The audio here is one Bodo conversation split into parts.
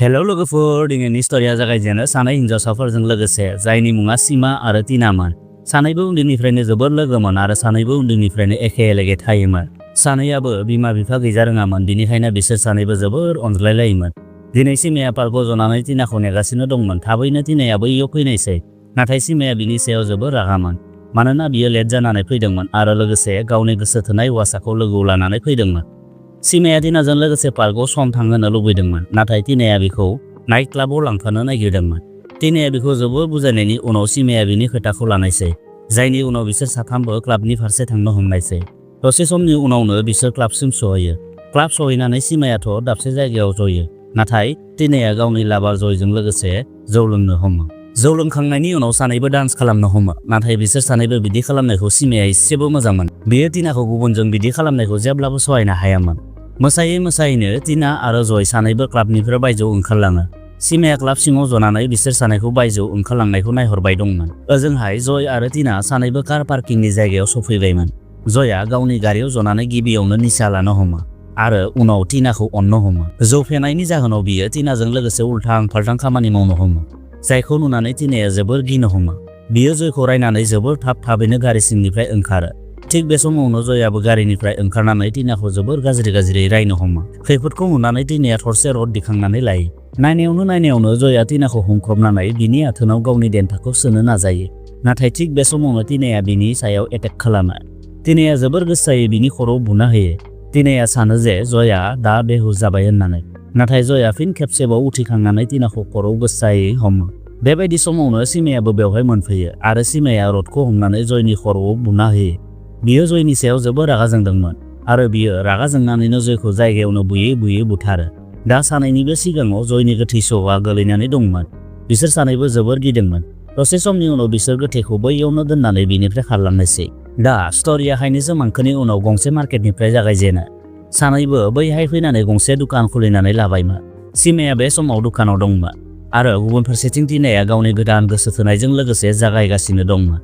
हेलौ लोगोफोर, दिनैनि स्ट'रिया जागायजेनो सानै हिनजावसाफोरजों लोगोसे जायनि मुङा सिमा आरो टीनामोन। सानैबो उन्दैनिफ्रायनो जोबोद लोगोमोन आरो सानैबो उन्दैनिफ्रायनो एखे लेगे थायोमोन। सानैयाबो बिमा बिफा गैजा रोङामोन, बिनिखायनो बिसोर सानैबो जोबोर अनज्लायलायोमोन। दिनै सिमाया पार्कआव जनानै टीनाखौ नेगासिनो दंमोन। थाबैनो टीनाया बैयाव फैनायसै, नाथाय सिमाया बिनि सायाव जोबोर रागामोन। मानोना बियो लेट जानानै फैदोंमोन आरो लोगोसे गावनि गोसो थोनाय हौवासाखौ लोगोआव लानानै फैदोंमोन। सिमाया टीनाजों लोगोसे पार्कआव सम थांहोनो लुबैदोंमोन, नाथाय टीनाया बिखौ नाइट क्लाबाव लांफानो नागिरदोंमोन। टीनाया बिखौ जोबोर बुजायनायनि उनाव सिमाया बिनि खोथाखौ लानायसै, जायनि उनाव बिसोर साथामबो क्लाबनि फारसे थांनो हमनायसै। दसे समनि उनावनो बिसोर क्लाबसिम सहैयो। क्लाब सहैनानै सिमायाथ' दाबसे जायगायाव जयो, नाथाय टीनाया गावनि लाभार जयजों लोगोसे जौ लोंनो हमो। जौ लोंखांनायनि उनाव सानैबो डान्स खालामनो हमो, नाथाय बिसोर सानैबो बिदि खालामनायखौ सिमाया एसेबो मोजां मोनो। बेयो टीनाखौ गुबुनजों बिदि खालामनायखौ जेब्लाबो सहायनो हायामोन। मोसायै मोसायैनो टीना आरो जय सानैबो क्लाबनिफ्राय बायजोआव ओंखारलाङो। सिमाया क्लाब सिङाव जनानै बिसोर सानैखौ बायजोआव ओंखारलांनायखौ नायहरबाय दंमोन। ओजोंहाय जय आरो टीना सानैबो कार पार्किंनि जायगायाव सफैबायमोन। जयआ गावनि गारियाव जनानै गिबियावनो निसा लानो हमो आरो उनाव टीनाखौ अननो हमो। जौ फेनायनि जाहोनाव बियो टीनाजों लोगोसे उल्थां फाल्थां खामानि मावनो हमो, जायखौ नुनानै टीनाया जोबोर गिनो हमो। बियो जयखौ रायनानै जोबोर थाबैनो गारि सिंनिफ्राय ओंखारो। थिग बे समावनो जयाबो गारिनिफ्राय ओंखारनानै टीनाखौ जोबोर गाज्रि रायनो हमो। खैफोदखौ नुनानै टीनाया थरसे रड दिखांनानै लायो। नायनायावनो जयआ टीनाखौ हमख्रबनानै बिनि आथोनाव गावनि देन्थाखौ सोनो नाजायो, नाथाय थिग बे समावनो टीनाया बिनि सायाव एटेक खालामो। टीनाया जोबोर गोसायै बिनि खर'आव बुना होयो। टीनाया सानो जे जयआ दा बेहुस जाबाय होननानै, नाथाय जयआ फिन खेबसेबाव उथिखांनानै टीनाखौ खर'आव गोसायै हमो। बेबायदि समावनो सिमायाबो बेवहाय मोनफैयो आरो सिमाया रडखौ हमनानै जयनि खर'आव बुना होयो। बियो जयनि सायाव जोबोर रागा जोंदोंमोन आरो बियो रागा जोंनानैनो जयखौ जायगायावनो बुयै बुथारो। दा सानैनिबो सिगाङाव जयनि गोथै सहआ गोलैनानै दंमोन। बिसोर सानैबो जोबोर गिदोंमोन। दसे समनि उनाव बिसोर गोथैखौ बैयावनो दोननानै बिनिफ्राय खारलांनायसै। दा स्ट'रिया हायनोसो मांखोनि उनाव गंसे मार्केटनिफ्राय जागायजेनो। सानैबो बैहाय फैनानै गंसे दुखान खुलिनानै लाबायमोन। सिमाया बे समाव दुखानाव दंमोन आरो गुबुन फारसेथिं टीनाया गावनि गोदान गोसो थोनायजों लोगोसे जागायगासिनो दंमोन।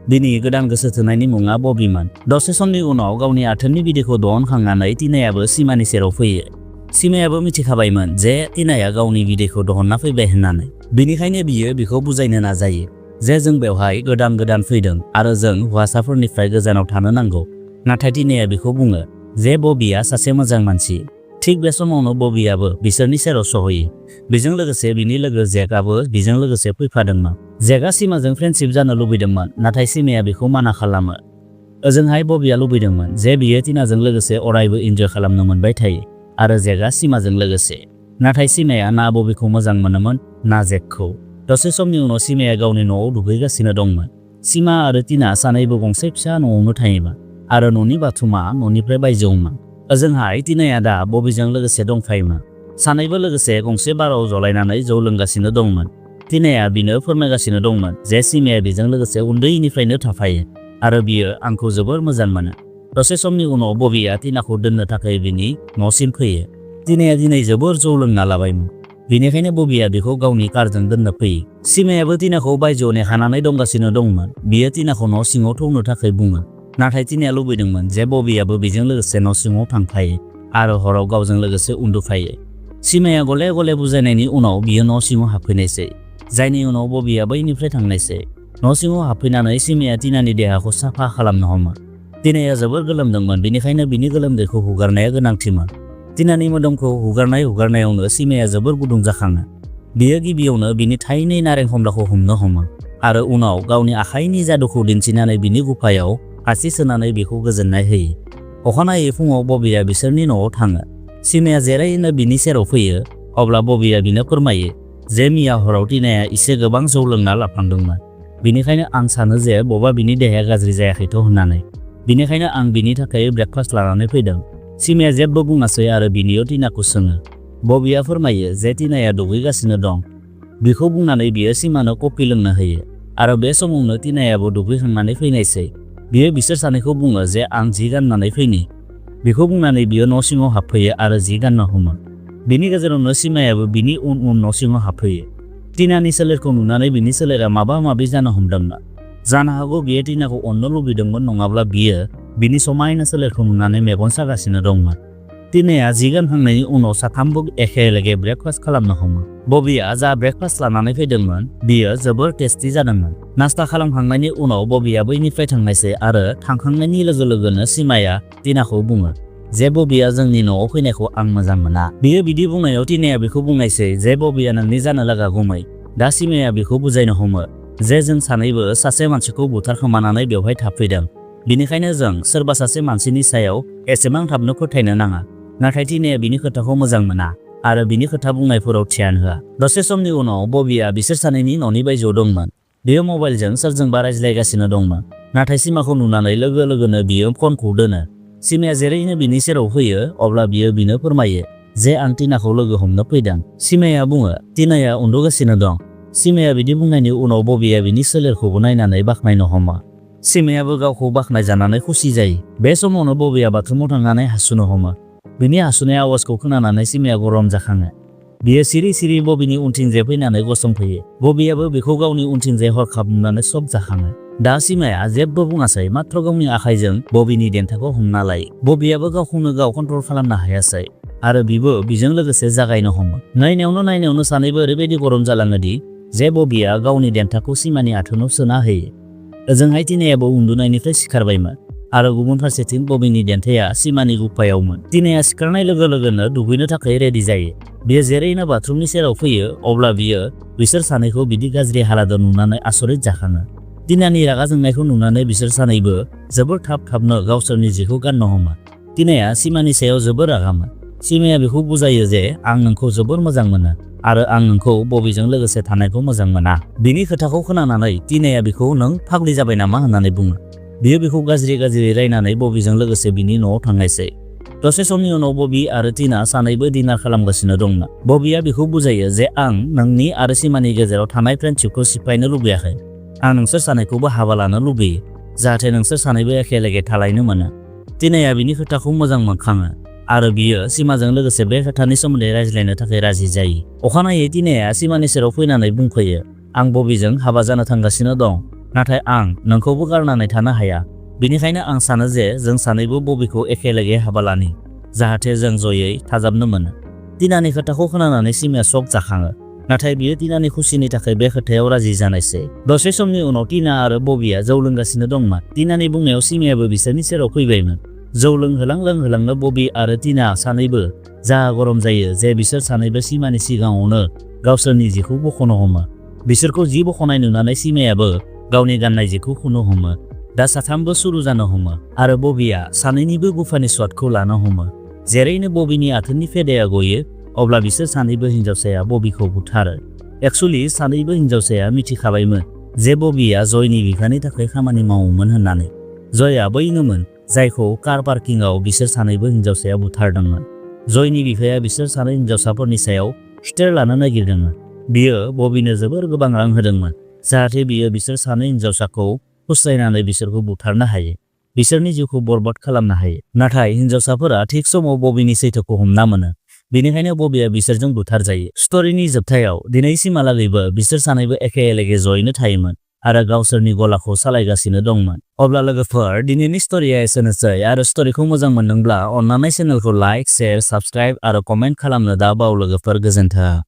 दिनै गोदान गोसो थोनायनि मुङा बबीमोन। दसे समनि उनाव गावनि आथोननि बिदैखौ दिहुनखांनानै टीनायाबो सिमानि सेराव फैयो। सिमायाबो मिथिखाबायमोन जे टीनाया गावनि बिदैखौ दिहुनना फैबाय होननानै, बेनिखायनो बियो बिखौ बुजायनो नाजायो जे जों बेवहाय गोदान फैदों आरो जों हौवासाफोरनिफ्राय गोजानाव थानो नांगौ। नाथाय टीनाया बिखौ बुङो जे बबीआ सासे मोजां मानसि। थिग बे समावनो बबीआबो बिसोरनि सेराव सहैयो। बेजों लोगोसे बिनि लोगो जेकआबो बिजों लोगोसे फैफादोंमोन। जेकआ सिमाजों फ्रेन्डशिप जानो लुबैदोंमोन, नाथाय सिमाया बिखौ माना खालामो। ओजोंहाय बबीआ लुबैदोंमोन जे बियो टीनाजों लोगोसे अरायबो इन्जय खालामनो मोनबाय थायो आरो जेकआ सिमाजों लोगोसे। नाथाय सिमाया ना बबीखौ मोजां मोनोमोन ना जेकखौ। दसे समनि उनाव सिमाया गावनि न'आव दुगैगासिनो दंमोन। सिमा आरो टीना सानैबो गंसे फिसा न'आवनो थायोमोन आरो न'नि बाथरुमा न'निफ्राय बायजोआवमोन। ओजोंहाय टीनाया दा बबीजों लोगोसे दंफायोमोन। सानैबो लोगोसे गंसे बाराव जलायनानै जौ लोंगासिनो दंमोन। टीनाया बिनो फोरमायगासिनो दंमोन जे सिमाया बिजों लोगोसे उन्दैनिफ्रायनो थाफायो आरो बियो आंखौ जोबोर मोजां मोनो। दसे समनि उनाव बबीआ टीनाखौ दोननो थाखाय बिनि न'सिम फैयो। टीनाया दिनै जोबोर जौ लोंना लाबायमोन, बेनिखायनो बबीआ बिखौ गावनि कारजों दोननो फैयो। सिमायाबो टीनाखौ बायजोआव नेखानानै दंगासिनो दंमोन। बियो टीनाखौ न' सिङाव थौनो थाखाय बुङो, नाथाय टीनाया लुबैदोंमोन जे बबीआबो बेजों लोगोसे न' सिङाव थांफायो आरो हराव गावजों लोगोसे उन्दुफायो। सिमाया गले बुजायनायनि उनाव बियो न' सिङाव हाबफैनायसै, जायनि उनाव बबीआ बैनिफ्राय थांनायसै। न' सिङाव हाबफैनानै सिमाया टीनानि देहाखौ साफा खालामनो हमो। टीनाया जोबोर गोलोमदोंमोन, बेनिखायनो बिनि गोलोमदैखौ हुगारनाया गोनांथिमोन। टीनानि मोदोमखौ हुगारनायावनो सिमाया जोबोर गुदुं जाखाङो। बियो गिबियावनो बिनि थाइनै नारें खमलाखौ हमनो हमो आरो उनाव गावनि आखाइनि जादुखौ दिन्थिनानै बिनि गुफायाव आसि सोनानै बिखौ गोजोननाय होयो। अखानायै फुङाव बबीआ बिसोरनि न'आव थाङो। सिमाया जेरैनो बिनि सेराव फैयो, अब्ला बबीआ बिनो फोरमायो जे मैया हराव टीनाया एसे गोबां जौ लोंना लाफ्लांदोंमोन, बेनिखायनो आं सानो जे बबा बिनि देहाया गाज्रि जायाखैथ' होननानै, बेनिखायनो आं बिनि थाखाय ब्रेकफास्ट लानानै फैदों। सिमाया जेबो बुङासै आरो बिनियाव टीनाखौ सोङो। बबीआ फोरमायो जे टीनाया दुगैगासिनो दं। बिखौ बुंनानै बियो सिमानो कफि लोंनो होयो आरो बे समावनो टीनायाबो दुगैखांनानै फैनायसै। बियो बिसोर सानैखौ बुङो जे आं जि गाननानै फैनि। बेखौ बुंनानै बियो न' सिङाव हाबफैयो आरो जि गाननो हमो। बेनि गेजेरावनो सिमायाबो बिनि उन न' सिङाव हाबफैयो। टीनानि सोलेरखौ नुनानै बिनि सोलेरा माबा माबि जानो हमदोंमोन। जानो हागौ बियो टीनाखौ अननो लुबैदोंमोन, नङाब्ला बियो बिनि समायना सोलेरखौ नुनानै मेगन सागासिनो दंमोन। टिनाया जि गानखांनायनि उनाव साथामबो एखे लगे ब्रेकफास्ट खालामनो हमो। बबीआ जा ब्रेकफास्ट लानानै फैदोंमोन बियो जोबोर टेस्टी जादोंमोन। नास्ता खालामखांनायनि उनाव बबीआ बैनिफ्राय थांनायसै आरो थांखांनायनि लोगो लोगोनो सिमाया टिनाखौ बुङो जे बबीआ जोंनि न'आव फैनायखौ आं मोजां मोना। बियो बिदि बुंनायाव टिनाया बेखौ बुंनायसै जे बबीआ नोंनि जानो लागा गुमै। दा सिमाया बेखौ बुजायनो हमो जे जों सानैबो सासे मानसिखौ बुथारखोमानानै बेवहाय थाफैदों। बिनिखायनो जों सोरबा सासे मानसिनि सायाव एसेबां थाबनो फोथायनो नाङा। नाथाय टिनाया बिनि खोथाखौ मोजां मोना आरो बिनि खोथा बुंनायफोराव ध्यान होआ। दसे समनि उनाव बबीआ बिसोर सानैनि न'नि बायजोआव दंमोन। बियो मबाइलजों सोरजोंबा रायज्लायगासिनो दंमोन। नाथाय सिमाखौ नुनानै लोगो लोगोनो बियो फनखौ दोनो। सिमाया जेरैनो बिनि सेराव फैयो अब्ला बियो बिनो फोरमायो जे आं टिनाखौ लोगो हमनो फैदों। सिमाया बुङो टिनाया उन्दुगासिनो दं। सिमाया बिदि बुंनायनि उनाव बबीआ बिनि सोलेरखौबो नायनानै बाख्नायनो हमो। सिमायाबो गावखौ बाख्नायजानानै खुसि जायो। बे समावनो बबीआ बाथरुमाव थांनानै हासुनो हमो। बिनि हासुनाय आवाजखौ खोनानानै सिमाया गरम जाखाङो। बियो सिरि सिरि बबीनि उनथिंजाय फैनानै गसंफैयो। बबीआबो बेखौ गावनि उनथिंजाय हरखाब नुनानै शक जाखाङो। दा सिमाया जेबो बुङासै मात्र गावनि आखाइजों बबीनि देन्थाखौ हमना लायो। बबीआबो गावखौनो गाव कन्ट्रल खालामनो हायासै आरो बिबो बिजों लोगोसे जागायनो हमो। नायनायावनो सानैबो ओरैबायदि गरम जालाङो दि जे बबीआ गावनि देन्थाखौ सिमानि आथोनाव सोना होयो। ओजोंहाय टिनायाबो उन्दुनायनिफ्राय सिखारबायमोन आरो गुबुन फारसेथिं बबीनि देन्थाया सिमानि गुफायावमोन। टिनाया सिखारनाय लोगो लोगोनो दुगैनो थाखाय रेडि जायो। बियो जेरैनो बाथरुमनि सेराव फैयो अब्ला बियो बिसोर सानैखौ बिदि गाज्रि हालोदाव नुनानै आसरित जाखाङो। टिनानि रागा जोंनायखौ नुनानै बिसोर सानैबो जोबोर थाबनो गावसोरनि जिखौ गाननो हमो। टिनाया सिमानि सायाव जोबोर रागामोन। सिमाया बेखौ बुजायो जे आं नोंखौ जोबोर मोजां मोनो आरो आं नोंखौ बबीजों लोगोसे थानायखौ मोजां मोना। बिनि खोथाखौ खोनानानै टिनाया बिखौ नों फाग्लि जाबाय नामा होननानै बुङो। बियो बेखौ गाज्रि रायनानै बबीजों लोगोसे बिनि न'आव थांनायसै। दसे समनि उनाव बबी आरो टिना सानैबो डिनार खालामगासिनो दंमोन। बबीआ बेखौ बुजायो जे आं नोंनि आरो सिमानि गेजेराव थानाय फ्रेन्डशिपखौ सिफायनो लुबैयाखै। आं नोंसोर सानैखौबो हाबा लानो लुबैयो जाहाथे नोंसोर सानैबो एखे लगे थालायनो मोनो। टिनाया बिनि खोथाखौ मोजां मोनखाङो आरो बियो सिमाजों लोगोसे बे खोथानि सोमोन्दै रायज्लायनो थाखाय राजि जायो। अखानायै टिनाया सिमानि सेराव फैनानै बुंफैयो आं बबीजों हाबा जानो थांगासिनो दं नाथाय आं नोंखौबो गारनानै थानो हाया। बेनिखायनो आं सानो जे जों सानैबो बबीखौ एखे लगे हाबा लानि जाहाथे जों जयै थाजाबनो मोनो। टिनानि खोथाखौ खोनानानै सिमाया शक जाखाङो नाथाय बियो टिनानि खुसिनि थाखाय बे खोथायाव राजि जानायसै। दसे समनि उनाव टिना आरो बबीआ जौ लोंगासिनो दंमोन। टिनानि बुंनायाव सिमायाबो बिसोरनि सेराव फैबायमोन। जौ लोंहोलांनो बबी आरो टिना सानैबो जा गरम जायो जे बिसोर सानैबो सिमानि सिगाङावनो गावसोरनि जिखौ बख'नो हमो। बिसोरखौ जि बख'नाय नुनानै सिमायाबो गावनि गाननाय जिखौ खुनो हमो। दा साथामबो सुरु जानो हमो आरो बबीआ सानैनिबो गुफानि स्वादखौ लानो हमो। जेरैनो बबीनि आथोननि फेदाया गयो अब्ला बिसोर सानैबो हिनजावसाया बबीखौ बुथारो। एक्चुअली सानैबो हिनजावसाया मिथिखाबायमोन जे बबीआ जयनि बिफानि थाखाय खामानि मावोमोन होननानै। जयआ बैनोमोन जायखौ कार पार्किंआव बिसोर सानैबो हिनजावसाया बुथारदोंमोन। जयनि बिफाया बिसोर सानै हिनजावसाफोरनि सायाव खिथेर लानो नागिरदोंमोन। बियो बबीनो जोबोर गोबां रां होदोंमोन जाहाथे बियो बिसोर सानै हिनजावसाखौ फुस्लायनानै बिसोरखौ बुथारनो हायो, बिसोरनि जिउखौ बरबाद खालामनो हायो। नाथाय हिनजावसाफोरा थिग समाव बबीनि सैथोखौ हमना मोनो। बेनिखायनो बबीआ बिसोरजों बुथारजायो। स्ट'रीनि जोबथायाव दिनैसिमहालागैबो बिसोर सानैबो एखे लगे जयैनो थायोमोन आरो गावसोरनि गलाखौ सालायगासिनो दंमोन। अब्ला लोगोफोर दिनैनि स्ट'रीया एसेनोसै आरो स्ट'रीखौ मोजां मोनदोंब्ला अन्नानै चेनेलखौ लाइक, शेयार, साबस्क्राइब आरो कमेन्ट खालामनो दा बाव लोगोफोर। गोजोन्थों।